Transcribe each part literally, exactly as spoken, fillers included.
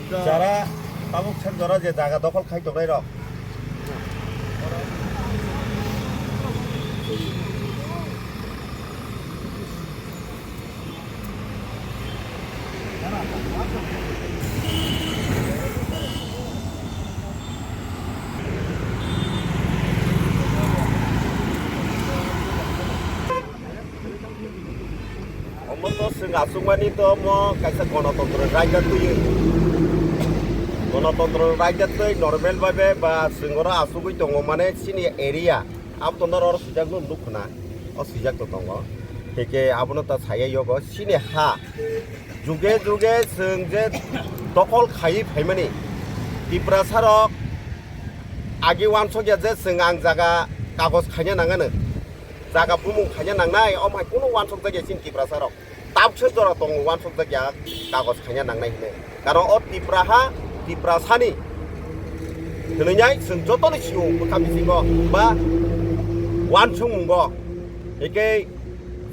Jara tabuk sak jora je jaga dokhol khai tongnai rok. Omo to chwng achukmani to omo kaisa gonotontro raida twiwi. Gonotontro raida twi normal bhabe ba chwng oro achugwi tongo mane chini area. Abo to norok oro swijak nw nuk khna. O swijak to tongo. Heke abono ta saya yogo chini ha. Juge juge chwng je dokhol khaiwi phaimani. Tiprasa rok agi wansok ya je chwng ang jaga kagoj khaina nangano. Jaga bumung khaina nangnai, omo hai kunu wansok jak ya chini Tiprasa rok. Tabukse jora tongo wansok jak ya kagoj khaina nangnai hinwi. Karon o Tipra ha, Tiprasani hinwi nai chwng jotoni sio bwkha bisingo ba wansukmungo. Hikhe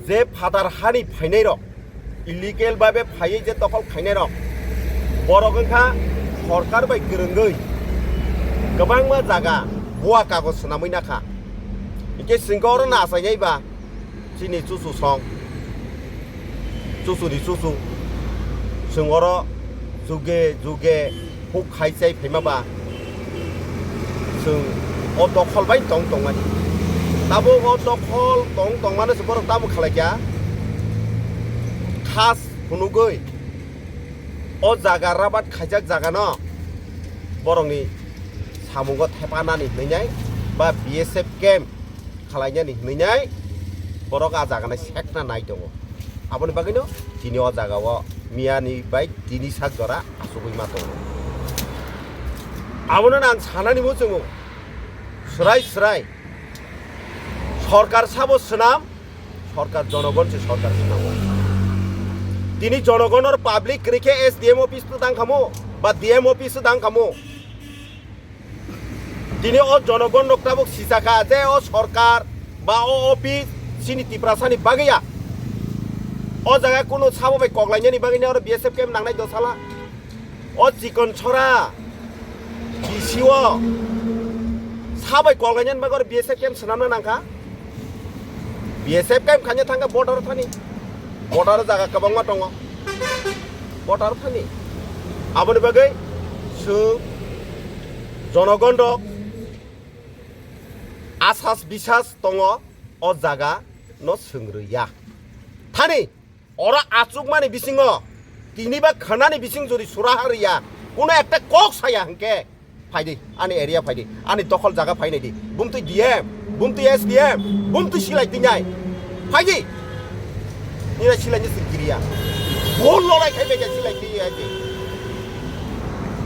je phatar hani phainai rok, illegal babe phaiwi je dokhol khainai rok, borok wngkha sorkar bai kwrwngwi kwbangma jaga bua kagoj swnamwi nakha. Hikhe chwngkhe oro nachainai ba chini chuchu song, chuchu ni chuchu, chwng oro juge juge huk khai chai phaima ba chwng o dokhol bai tong tongmani. Tabuk o dokhol tong tongmano se borok tabuk khalai kha, khas phunugwi o jaga rabat khaijak jagano borokni samungo thepanani hinwi nai ba B S F camp khalainani hinwi nai borok a jaga nai sekna nai tongo. Aboni bagwino tini o jaga o miyani bai tini sak jora achugwi ma tongo. Abono ang sanani muchungo, swrai swrai sorkar sabo swnam, sorkar jonogon se sorkar swnamo. Tini jonogonor public kwrwi khe S D M office to tang khamo ba D M office to tang khamo. Tini o jonogon rok tabuk sijak kha je o sorkar ba o office chini Tiprasani bagwi ya. O jaga kunu sabo bai koklainani bagwi ni oro B S F camp nangnai dosala. O chikon chora B C O sabai koklainani bagwi oro B S F camp swnamna nangkha. B S F camp khaina thangkha border thani. Border jaga kwbangma tongo. Border thani. Aboni bagwi chwng jonogon rok asas bisas tongo o jaga no swngrwi ya. Thani. Oro achukmani bisingo tini ba khwnani bising jodi suraha riya, kuno ekta kok saya hwnkhe phaidi, ani area phaidi, ani dokhol jaga phainai di, bumtwi D M, bumtwi S D M, bumtwi silai tinai phaidi. Nina silai ni sikiriya, bol lorai khai bai silai tinai di.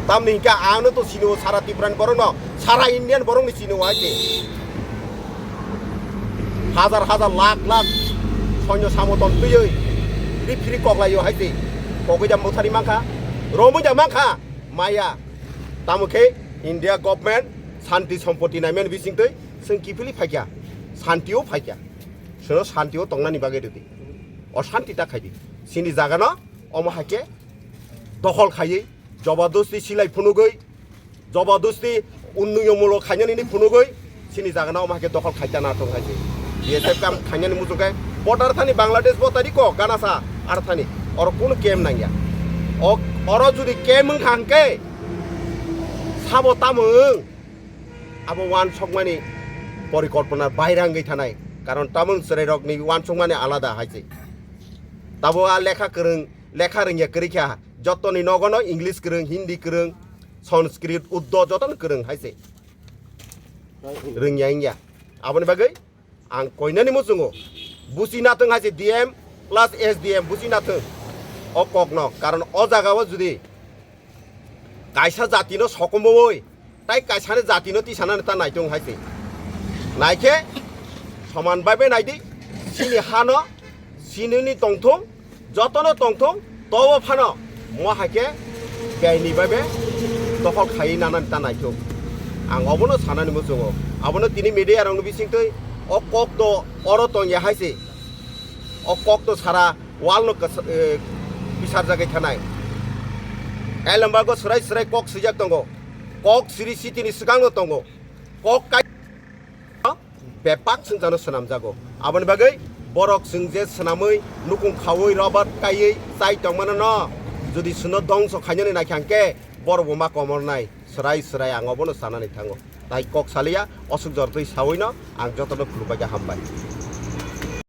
Tamni hwnkhe ano to sino sara Tripura ni borok no, sara Indian borok ni sino hai di. Hazar hazar lakh lakh sonyo samoton twiwi ri phiri koklaio hai se. Kogwi da muthari mankha, romwi da mankha, maya. Tamo khe India government santi sompoti naimani bisingtwi chwng kiphilwi phaikha, santio phaikha. Chwngno santio tongnani bagwi rwdi. O santi ta khaidi. Chini jagano omo hai khe dokhol khaiwi, jobadosti silai phunugwi, jobadosti unnuyomulok khainani ni phunugwi chini jagana omo hai khe dokhol khaita na thung hai se. B S F camp khainani muchung khe border thani Bangladesh bo tari kok gana sa ar thani oro kunu camp nangya. O, oro jodi camp wngkha hwnkhe sabo tamo wng? Abo wansokmani porikolpona baire wngwi thanai. Karon tamung chwrairokni wansokmani alada hai se. Tabo a lekha kwrwng, lekha rwngya kwrwi kha. Jotoni nogono English kwrwng, Hindi kwrwng, Sanskrit, Urdu jotono kwrwng hai se. Rwngya wngya. Aboni bagwi ang koinani muchungo. Buchi nathwng hai se D M plus S D M buchi nathwng. O kokno. Karon o jagao jodi kaisa jatino sokomoi, tai kaisani jatino tisanani ta naitung hai se. Naikhe soman bai bai naidi, chini hano, chinini tongthung, jotono tongthung, tobo phano mo hai khe biyai ni bai bai dokhol khaiwi nanani ta naithung. Ang obono sanani muchungo. Abono tini media rokni bisingtwi o kok do oro tongya hai se. O kok do sara world no kasa-, eh, bisarjagwi thanai. Kailambago swrai swrai kok swijak tongo. Kok siri sitini swkangno tongo. Kok kai bepak swngjano swnamjago. Aboni bagwi borok chwng je swnamwi nukung khaui robar kaiwi chai tongmano no jodi chwngno dongso khainani naikha hwnkhe borok bo ma komornai. Swrai swrai ang obono sanani thango. Tai kok saliya, osuk jortwi sawino ang jotono khulumbai khe hambai.